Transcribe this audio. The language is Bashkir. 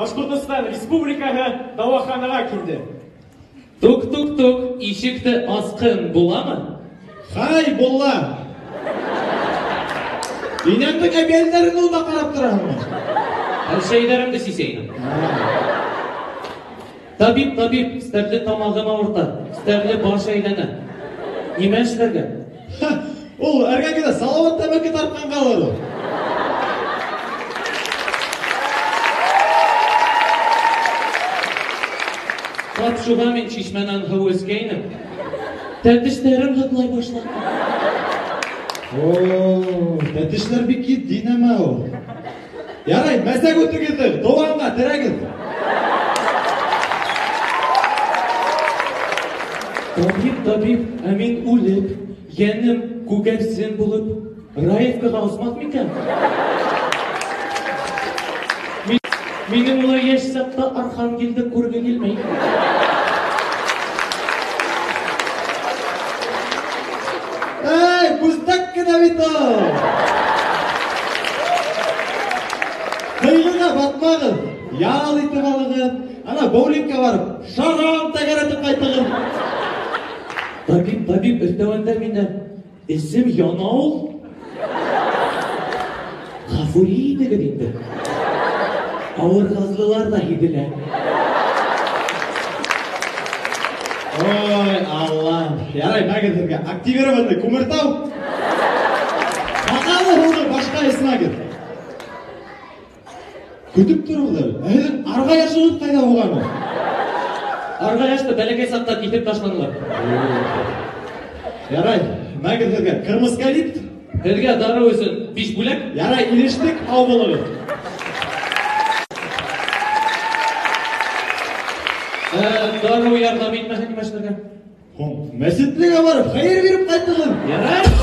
Башҡортостан Республикаһы дауаханаға килде. Тук-тук-тук, ишекте асҡын буламы? Хай, булла! Инәңдең әбиәлдәрен ул да ҡарап тораһыңмы? Әлшәйҙәремде сисәйнем. Табип, табип, стәрле тамағым ауырта, стәрле баш әйләнә. Нимә эшләргә? Ул эргәңдә Салават тәмәке тартҡанғалыр ул. Тап шуға мин шишмәнән һыу эскәйнем. Тәтештәрем һыҙлай башланы. О, тәтешләр бик етди нәмә ул. Ярай, мәсәк үтегеҙ, дыуанға терәгеҙ. Табип, табип, ә мин үлеп, йәнем күгәрсен булып, Раевкаға осмаҫ микән? Минең улай йәш саҡта Архангелде күрге килмәй. Эй, бүстәк кенә бит ул! Ҡайғыға батмағыҙ, ял итеп алығыҙ, ана боулингка барып, шаран тәгәрәтеп ҡайтығыҙ. Табип, табип, өҫтәүендә мине эсем яна ул. Ғәфү итегеҙ инде. Ауыр газлылар ҙа һиҙелә. Ой, Аллам. Ярай, мәгеҙ һеҙгә активированный Күмертау. Һаҡалы һыуҙы башҡа эсмәгеҙ. Көтөп тороғоҙ әле. Ә һеҙҙең арғаяшығыҙ ҡайҙа булған ул? Арғаяшты бәләкәй саҡта киҫеп ташланылар. Ярай, мәгеҙ һеҙгә кырмыскалит. Һеҙгә дарыу өсөн 5 бүләк. Ярай, илештек, һау булығыҙ. Дарыу ярҙам итмәһә нимә эшләргә? Һуң, мәсетлегә барып, хәйер биреп ҡайтығыҙ. Ярай.